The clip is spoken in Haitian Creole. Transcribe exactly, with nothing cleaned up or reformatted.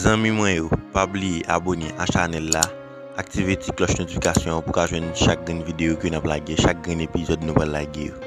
Zanmi mwen yo, pa bliye abone a chanèl la, aktive ti klòch notifikasyon an pou w ka jwenn chak grenn videyo ke n ap lage, chak grenn epizòd nou pral lage yo.